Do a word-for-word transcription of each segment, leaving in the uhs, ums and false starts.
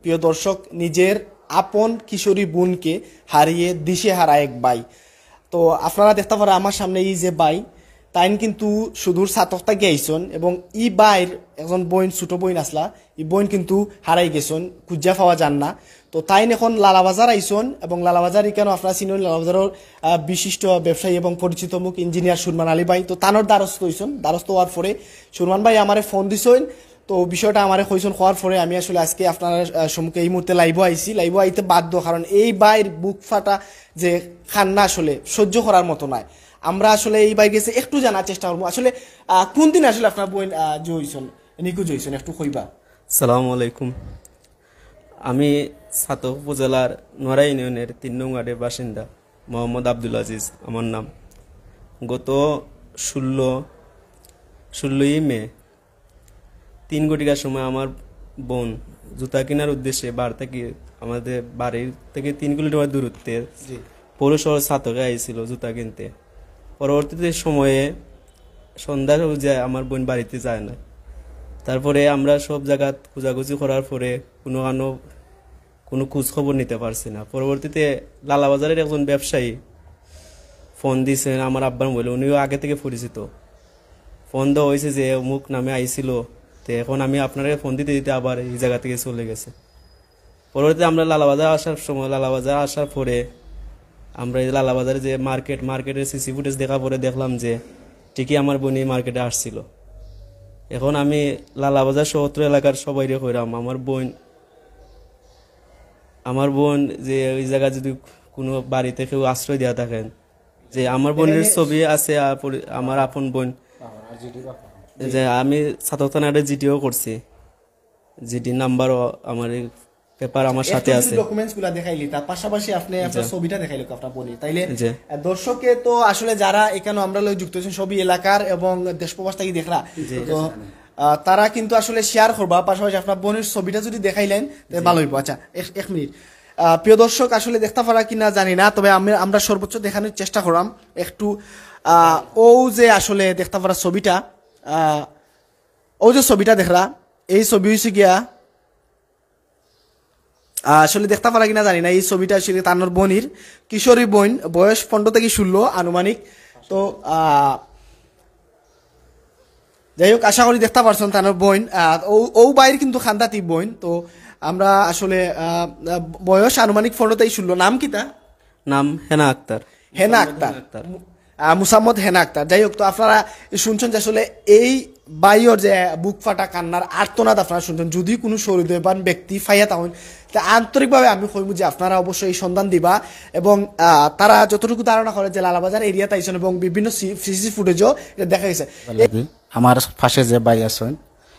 প্রিয় দর্শক, নিজের আপন কিশোরী বোনকে হারিয়ে দিশেহারা এক ভাই। তো আপনারা দেখতা পারা আমার সামনে এই যে ভাই, তাইন কিন্তু সুদূর ছাতক থাকি আইছন এবং ই ভাইর একজন বইন, ছোট বইন আছলা, ই বইন কিন্তু হারাই গেছন, খুঁজা পাওয়া যার না। তো তাইন এখন লালাবাজার আইছন এবং লালাবাজার ইকানো আপনারা চিনইন, লালাবাজারর, আহ, বিশিষ্ট ব্যবসায়ী এবং পরিচিত মুখ ইঞ্জিনিয়ার সুরমান আলী ভাই। তো তানর দ্বারস্থ অইছন, দ্বারস্থ অওয়ার পরে সুরমান ভাই আমারে ফোন দিছইন। তো বিষয়টা আমারে কইছন, কওয়ার পরে আমি আসলে আজকে আপনার, আহ, সম্মুখে এই মুহূর্তে লাইভও আইছি, লাইভও আইতে বাধ্য, কারণ এই ভাইর বুক ফাটা যে কান্না আসলে সহ্য করার মতো নায়। আমরা আসলে এই ভাইর গেছে একটু জানার চেষ্টা করবো আসলে, আহ, কোন দিন আসলে আপনার বইন, আহ, যে অইছন, নিখোঁজ অইছন, একটু কইবা। সালামু আলাইকুম। আমি ছাতক উপজেলার নোয়ারা ইউনিয়নের তিন নং ওয়ার্ডের বাসিন্দা মোহাম্মদ আব্দুল আজিজ আমার নাম। গত ষোলো, ষোলোই মে তিন ঘটিকার সময় আমার বোন জুতা কেনার উদ্দেশ্যে বাড়ি থেকে, আমাদের বাড়ির থেকে তিন কিলোমিটার দূরত্বে জি। পৌর শহর ছাতকে আইছিল জুতা কিনতে। পরবর্তীতে সময়ে সন্ধ্যা হয়ে যায়, আমার বোন বাড়িতে যায় না। তারপরে আমরা সব জায়গা খোঁজাখুঁজি করার পরে কোনো কানো কোনো খোঁজ খবর নিতে পারছি না। পরবর্তীতে লালাবাজারের একজন ব্যবসায়ী ফোন দিছেন আমার আব্বার মোবাইলে, উনিও আগে থেকে পরিচিত। ফোন দেওয়া হয়েছে যে অমুক নামে আইছিল, তো এখন আমি আপনারে ফোন দিতে দিতে আবার এই জায়গা থেকে চলে গেছে। পরবর্তীতে আমরা লালাবাজার আসার সময়, লালাবাজার আসার পরে আমরা এই লালাবাজারে যে মার্কেট, মার্কেটের সিসি ফুটেজ দেখা পরে দেখলাম যে ঠিকই আমার বোন এই মার্কেটে আসছিল। এখন আমি লালাবাজার সহ অত্র এলাকার সবাইরে কইরাম, আমার বোন, আমার বোন যে ওই জায়গা যদি কোনো বাড়িতে কেউ আশ্রয় দিয়া থাকেন, যে আমার বোনের ছবি আছে, আ, পরি-, আমার আপন বোন, যে আমি ছাতক থানারে জিডিও করছি, জিডি নাম্বারও আমার এই পেপার আমার সাথে আছে। ডকুমেন্টস গুলা দেখাইলি, তার পাশাপাশি আপনি আপনার ছবিটা দেখাইলো আপনার বোনের, তাইলে জি। আহ, দর্শকে তো আসলে যারা এখানে আমরা লই যুক্ত আছেন, সবই এলাকার এবং দেশ প্রবাস থাকি দেখরা। জি। তো আহ, তারা কিন্তু আসলে শেয়ার করবা, পাশাপাশি আপনার বোনের ছবিটা যদি দেখাইলেন, তাহলে জি। ভালো হইব। আচ্ছা, এক, এক মিনিট। আহ, প্রিয় দর্শক, আসলে দেখতা পারা কিনা জানি না, তবে আমি, আমরা সর্বোচ্চ দেখানোর চেষ্টা করলাম একটু। আহ, ও যে আসলে দেখতা পারা ছবিটা, আহ, ও যে ছবিটা দেখরা, এই ছবি হইছে গিয়া, আহ, আসলে দেখতা পারা কিনা জানি না, এই ছবিটা আসলে তানোর বোনের, কিশোরী বোন, বয়স পনেরো থেকে ষোলো আনুমানিক। তো আহ, যাই হোক, আশা করি দেখতা পারছন তানোর বোন। আহ, ও, ও বাইর কিন্তু খান্দাতি বোন। তো আমরা আসলে, আহ, আহ, বয়স আনুমানিক পনেরো থেকে ষোলো। নাম কিতা? নাম হেনা আক্তার। হেনা আক্তার। আহ, মুসাম্মদ হেনা আক্তার। যাই হোক, তো আপনারা শুনছেন যে আসলে এই বাইর যে বুক ফাটা কান্নার আর্তনাদ আপনারা শুনছেন। যদি কোনো সহৃদয়বান ব্যক্তি পাইয়া থাকেন, তা আন্তরিকভাবে আমি কইমু যে আপনারা অবশ্যই এই সন্ধান দিবা এবং, আহ, তারা যতটুকু ধারণা করে যে লালাবাজার এরিয়াত আইছন এবং বিভিন্ন সি-, সিসি ফুটেজও এটা দেখা গেছে। আমার পাশে যে ভাই আছেন,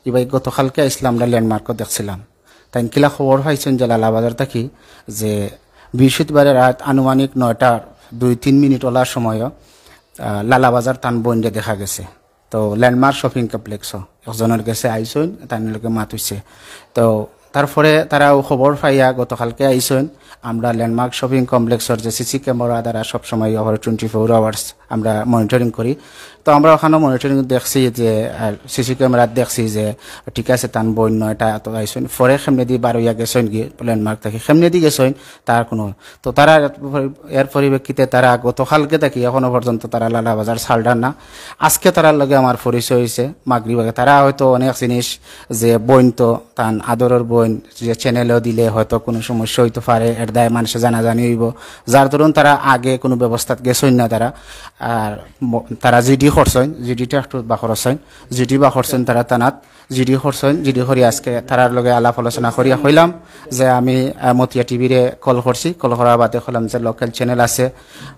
এই ভাই গতকালকে আইছিলাম, আমরা ল্যান্ডমার্কও দেখছিলাম। তাইন কিলা খবর পাইছেন যে লালাবাজার থাকি যে বৃহস্পতিবারে রাত আনুমানিক নয়টার দুই তিন মিনিট ওলার সময়, আহ, লালাবাজার তান বইনরে দেখা গেছে। তো ল্যান্ডমার্ক শপিং কমপ্লেক্সও একজনের গেছে আইছইন, তার লগে মাত হইছে। তো তারপরে তারা ও খবর পাইয়া গতকালকে আইছইন। আমরা ল্যান্ডমার্ক শপিং কমপ্লেক্সর যে সিসি ক্যামেরা দ্বারা সবসময় ওভার টোয়েন্টি ফোর আওয়ার্স আমরা মনিটরিং করি। তো আমরা ওখানে মনিটরিং দেখছি যে, আহ, সিসি ক্যামেরা দেখছি যে ঠিক আছে, তান বইন নয়টা তো আইছইন। পরে কেমনেদি বার হইয়া গেছইন গিয়ে ল্যান্ডমার্ক থাকি, কেমনেদি গেছইন তার কোনো, তো তারা এর পরি-, এর পরিপ্রেক্ষিতে তারা গতকালকে থাকি এখনো পর্যন্ত তারা লালাবাজার ছাড়রা না। আজকে তারার লগে আমার পরিচয় হইছে মাগরিব আগে। তারা হয়তো অনেক জিনিস যে বইন তো তান আদরর বইন যে চ্যানেলও দিলে হয়তো কোনো সমস্যা হইতে পারে, এর দায় মানুষে জানাজানি হইব, যার দরুন তারা আগে কোনো ব্যবস্থাত গেছইন না তারা। আর ম-, তারা জিডি করছইন, জিডিটা একটু বা করছইন, জিডি বা করছইন তারা থানাত, জিডি করছইন, জিডি করি আজকে তারার লগে আলাপ আলোচনা করিয়া কইলাম যে আমি, আহ, মতিয়া টিভিরে কল করছি, কল করার বাদে কইলাম যে লোকাল চ্যানেল আছে,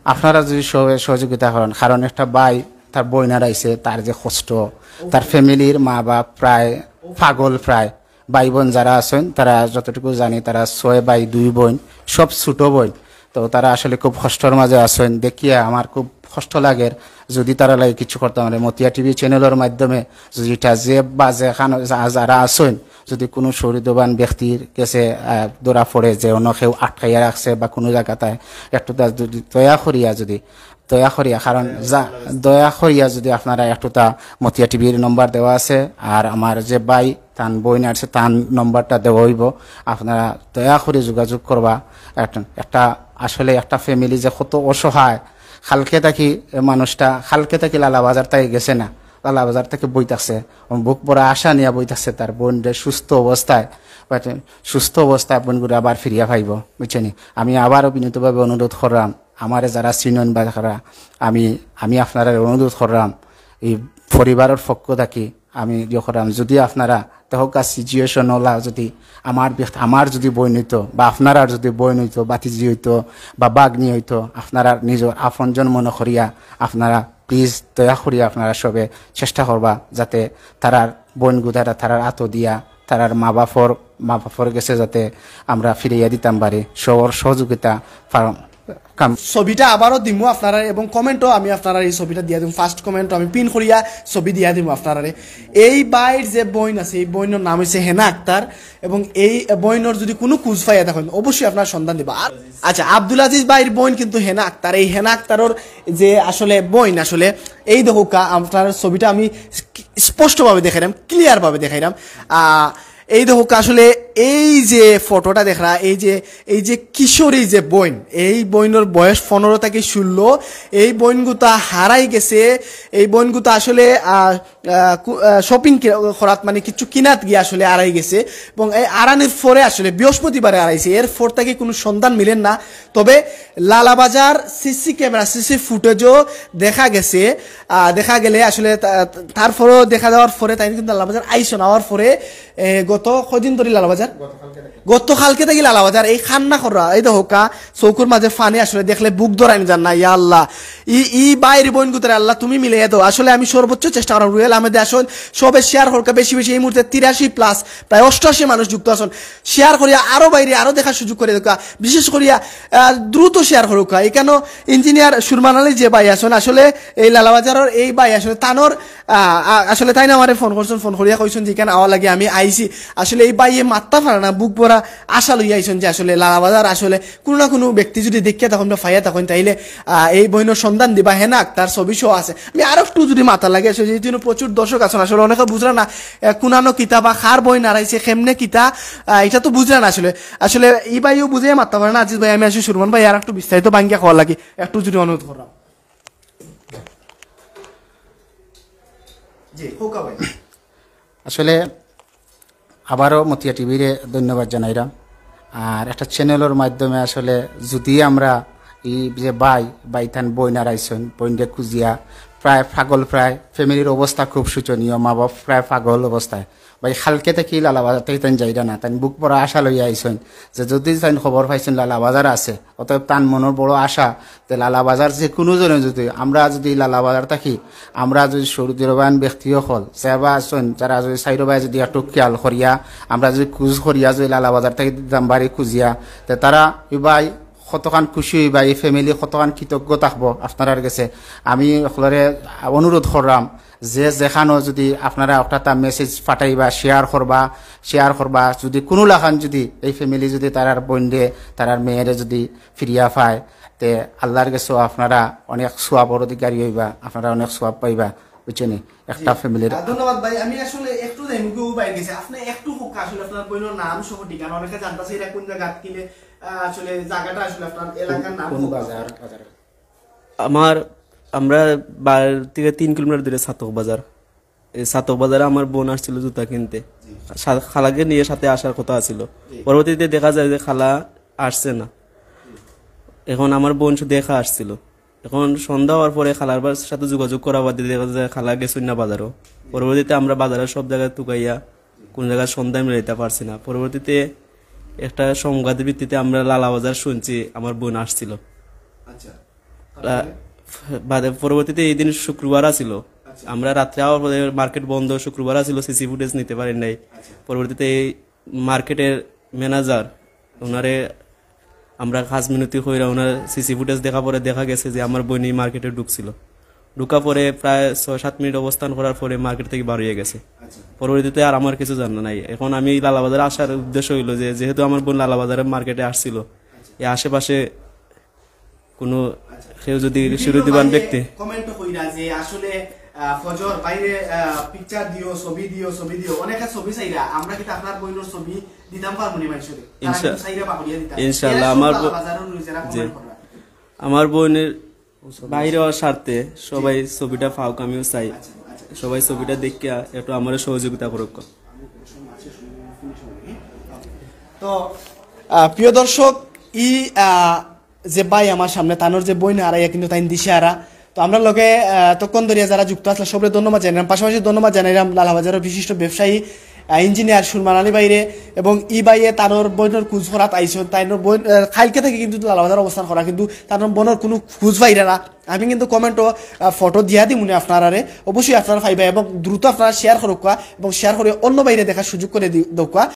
আপনারা যদি সহ-, সহযোগিতা করেন, কারণ একটা ভাই তার বইন হারাইছে, তার যে কষ্ট, তার ফ্যামিলির মা বাপ প্রায় পাগল, প্রায় ভাই বোন যারা আছেন তারা যতটুকু জানি তারা ছয় ভাই দুই বোন, সব ছোট বোন। তো তারা আসলে খুব কষ্টর মাঝে আছেন, দেখিয়া আমার খুব কষ্ট লাগের। যদি তারা লাগে কিছু করতে পারে, মতিয়া টিভি চ্যানেলর মাধ্যমে যদি এটা যে বা যেখানে যা-, যারা আছেন, যদি কোনো সহৃদয়বান ব্যক্তির কাছে, আহ, ধরা পড়ে যে অন্য কেউ আটকাইয়া রাখছে বা কোনো জায়গাতে, একটু তা যদি দয়া করিয়া যদি দয়া করিয়া, কারণ যা, দয়া করিয়া যদি আপনারা একটু তা মতিয়া টিভির নম্বর দেওয়া আছে, আর আমার যে ভাই তান বইন আছে তান নম্বরটা দেওয়া অইবো, আপনারা দয়া করি যোগাযোগ করবা। একটা, একটা আসলে একটা ফ্যামিলি যে কত অসহায়, কালকে থাকি এ মানুষটা, কালকে থাকি লালাবাজার থাকি গেছে না, লালাবাজার থাকি বই থাকছে, বুক ভরা আশা নিয়া বই থাকছে তার বইনরে সুস্থ অবস্থায়, but সুস্থ অবস্থায় বইনগুরে আবার ফিরিয়া পাইবো, বুঝছনি? আমি আবারও বিনীতভাবে অনুরোধ করলাম, আমারে যারা চিনইন বা যারা, আমি, আমি আপনারারে অনুরোধ করলাম, এই পরিবারর পক্ষ থাকি আমি ইয়ে করলাম, যদি আপনারা দেখউক্কা সিচুয়েশন অলা যদি আমার ব্যক্তি-, আমার যদি বইন অইতো বা আপনারার যদি বইন অইতো, ভাতিজি অইতো বা ভাগ্নি অইতো, আপনারার নিজর আপনজন মনে করিয়া আপনারা প্লিজ দয়া করিয়া আপনারা সবে চেষ্টা করবা যাতে তারার বইনগুতারে তারার আতো দিয়া তারার মা বাপর, মা বাপর গেছে যাতে আমরা ফিরাইয়া দিতাম পারি, সবর সহযোগিতা পার-, কাম। ছবিটা আবারও দিমু আপনারা এবং কমেন্টও আমি আপনারা এই ছবিটা দিয়া দিমু, ফার্স্ট কমেন্টও আমি পিন করিয়া ছবি দিয়া দিমু আপনারারে। এই ভাইর যে বইন আছে, এই বইনর নাম অইছে হেনা আক্তার এবং এই বইনর যদি কুনু খুঁজ পাইয়া থাকইন অবশ্যই আপনারা সন্ধান দিবা। আর আচ্ছা, আব্দুল আজিজ ভাইর বইন কিন্তু হেনা আক্তার, এই হেনা আক্তারর যে আসলে বইন আসলে এই দেখউক্কা আপনার ছবিটা আমি স্পষ্টভাবে দেখাইরাম, ক্লিয়ার ভাবে দেখাইরাম। আহ, এই দেখউক্কা আসলে এই যে ফটোটা দেখরা, এই যে, এই যে কিশোরী যে বইন, এই বইনর বয়স পনেরো থাকি ষোলো, এই বইনগুতা হারাই গেছে, এই বইনগুতা আসলে, আহ, আহ, কু-, আহ, শপিং কি-, করাত মানে কিছু কিনাত গিয়া আসলে হারাই গেছে এবং এই হারানির পরে আসলে বৃহস্পতিবারে হারাইছে, এর পর থাকি কুনু সন্ধান মিলের না। তবে লালাবাজার সিসি ক্যামেরা, সিসি ফুটেজও দেখা গেছে, আহ, দেখা গেলে আসলে তা-, তারপরেও দেখা যাওয়ার পরে তাইন কিন্তু লালাবাজার আইছইন, আওয়ার পরে, এ, গত কয়দিন ধরি লালাবাজার? গতকালকে থাকি লালাবাজার, এই কান্না করা, এই দেখউক্কা, চউখর মাঝে পানি আসলে দেখলে বুক ধরানি যার না, ইয়া আল্লাহ। ই, ই ভাইর বইনগুতারে আল্লাহ তুমি মিলাইয়া দেও। আসলে আমি সর্বোচ্চ চেষ্টা কররাম, রুহেল আহমেদে আসইন, সবে শেয়ার করউক্কা বেশি বেশি, এই মুহূর্তে তিরাশি প্লাস, প্রায় অষ্টাশি মানুষ যুক্ত আছইন। শেয়ার করিয়া আরো বাইরে আরো দেখার সুযোগ করি দেউক্কা, বিশেষ করিয়া, আহ, দ্রুত শেয়ার করউক্কা। এখানো ইঞ্জিনিয়ার সুরমান আলী যে ভাই আছইন, আসলে এই লালাবাজারর এই ভাই আসলে তানর, আহ, আহ, আসলে তাইন আমারে ফোন করছইন, ফোন করিয়া কইছইন যে ইখান আওয়া লাগি আমি আইছি। আসলে এই ভাইয়ে মাততা পারে না, বুক ভরা আশা লইয়া আইছইন যে আসলে লালাবাজার আসলে কুনু না কুনু ব্যক্তি যদি দেখিয়া থাকইন বা পাইয়া থাকইন, তাইলে, আহ, এই বইনর সন্ধান দিবা। হেনা আক্তার ছবি সহ আছে। আমি আরো একটু যদি মাতা লাগে, আসলে যেহেতু প্রচুর দর্শক আছইন, আসলে অনেকে বুঝরা না, আহ, কুনানো কিতা বা কার বইন হারাইছে, কেমনে কিতা, আহ, ইটা তো বুঝরা না আসলে। আসলে ই ভাইও বুঝাইয়া মাততা পারে না, আজিজ ভাই, আমি আসলে সুরমান ভাই আর একটু বিস্তারিত ভাঙ্গিয়া কওয়া লাগি, একটু যদি অনুরোধ কররাম। জি, কউক্কা ভাই। আসলে আবারও মতিয়া টিভিরে ধন্যবাদ জানাইরাম। আর একটা চ্যানেলর মাধ্যমে আসলে যদি আমরা এই যে ভাই, ভাই তান বইন হারাইছইন, বইনরে খুঁজিয়া প্রায় পাগল, প্রায় ফ্যামিলির অবস্থা খুব শোচনীয়, মা বাপ প্রায় পাগল অবস্থায়। ভাই কালকে থাকি লালাবাজার থাকি তাইন যাইরা না, তাইন বুক ভরা আশা লইয়া আইছইন যে যদি তাইন খবর পাইছইন লালাবাজার আছে, অতএব তান মনর বড় আশা যে লালাবাজার যে কুনু জনে যদি, আমরা যদি লালাবাজার থাকি, আমরা যদি সুদৃঢ়বান ব্যক্তি অকল, যারা আছইন, যারা যদি চাইরোবায় যদি একটু খেয়াল করিয়া, আমরা যদি খুঁজ করিয়া যদি লালাবাজার থাকি দিতাম পারি খুঁজিয়া, তে তারা ই ভাই কতখান খুশি অইবা, ই ফ্যামিলি কতখান কৃতজ্ঞ থাকবো আপনারার গেছে। আমি অকলরে অনুরোধ কররাম যে যেখানো যদি আপনারা একটা তা মেসেজ পাঠাইবা, শেয়ার করবা, শেয়ার করবা, যদি কুনু লাখান যদি এই ফ্যামিলি যদি তারার বইনরে, তারার মেয়েরে যদি ফিরিয়া পায়, তে আল্লাহর গেছেও আপনারা অনেক সওয়াবর অধিকারী অইবা, আপনারা অনেক সওয়াব পাইবা, বুঝছনি? একটা জি। ফ্যামিলির আহ, ধন্যবাদ ভাই। আমি আসলে একটু যাইমুগি ও ভাইর গেছে। আপনে একটু কউক্কা আসলে আপনার বইনর নাম সহ ঠিকানা, অনেকে জানতা চাইরা কুন জাগাত কিনে, আহ, আসলে জাগাটা আসলে আপনার এলাকার নাম কোন কউক্কা। বাজার, বাজার? আমার, আমরা বাড়ি থেকে তিন কিলোমিটার দূরে ছাতক বাজার। এই ছাতক বাজারে আমার বোন আসছিল জুতা কিনতে। জি। সা-, খালাকে নিয়ে সাথে আসার কথা আছিল। জি। পরবর্তীতে দেখা যায় যে খালা আসছে না। এখন আমার বোন শুধু একা আসছিল। এখন সন্ধ্যা হওয়ার পরে খালার বার-, সাথে যোগাযোগ করা বাদে দেখা যায় খালা গেছইন না বাজারও। পরবর্তীতে আমরা বাজারের সব জায়গায় তুকাইয়া কোন জায়গায় সন্ধান মিলাইতে পারছি না। পরবর্তীতে একটা সংবাদের ভিত্তিতে আমরা লালাবাজার শুনছি আমার বোন আসছিল। আচ্ছা। লা-, বাদে পরবর্তীতে এই দিন শুক্রবার আছিল। আচ্ছা। আমরা রাত্রে আওয়ার পরে মার্কেট বন্ধ, শুক্রবার আছিল, সিসি ফুটেজ নিতে পারেন নাই। আচ্ছা। পরবর্তীতে এই মার্কেটের ম্যানেজার ওনারে আমরা খাস মিনতি কইরা ওনার সিসি ফুটেজ দেখা পরে দেখা গেছে যে আমার বইন এই মার্কেটে ঢুকছিল। ঢুকা পরে প্রায় ছয় সাত মিনিট অবস্থান করার পরে মার্কেট থেকে বার হয়ে গেছে। আচ্ছা। পরবর্তীতে আর আমার কিছু জানা নাই। এখন আমি লালাবাজারে আসার উদ্দেশ্য হইলো যে যেহেতু আমার বোন লালাবাজারের মার্কেটে আসছিল, এই আশেপাশে কোনো কেউ যদি শুরু দিবান ব্যক্তি। কমেন্ট কইরা যে আসলে আহ, ফজর বাইরে পিকচার দিও, ছবি দিও, ছবি দিও। অনেকে ছবি চাইরা, আমরা কিন্তু আপনার বইনের ছবি দিতাম পারবো নি মানুষের। ইনশা- চাইরা বাহুলিয়া দিতাম। ইনশাল্লাহ, এরা সব আমার লাল ব- বাজারের নিজেরা জি। কমেন্ট কররা। আমার বইনের বাইরে হওয়ার স্বার্থে সবাই ছবিটা পাউক, আমিও চাই সবাই ছবিটা দেখিয়া একটু আমার সহযোগিতা করুক। তো আহ, প্রিয় দর্শক, ই আহ, যে ভাই আমার সামনে, তানোর যে বইন হারাইয়া কিন্তু তাইন দিশে হারা। তো আমরা লগে আহ, তখন ধরিয়া যারা যুক্ত আসলে সবরে ধন্যবাদ জানাইলাম, পাশাপাশি ধন্যবাদ জানাইলাম লালবাজারের বিশিষ্ট ব্যবসায়ী, আহ, ইঞ্জিনিয়ার সুরমান আলী ভাইরে। এবং ই ভাইয়ে তানোর বইনের খোঁজ করাত আইসন, তাইনোর বইন আহ, কালকে থাকি কিন্তু লালবাজার অবস্থান করা, কিন্তু তানোর বইনের কোনো খোঁজ পাইরা না। আমি কিন্তু কমেন্টও ফটো দিয়া দিমুনি আপনারারে, অবশ্যই আপনারা পাইবা এবং দ্রুত আপনারা শেয়ার করুক্কা এবং শেয়ার করে অন্য ভাইরে দেখার সুযোগ করে দি- দেউক্কা।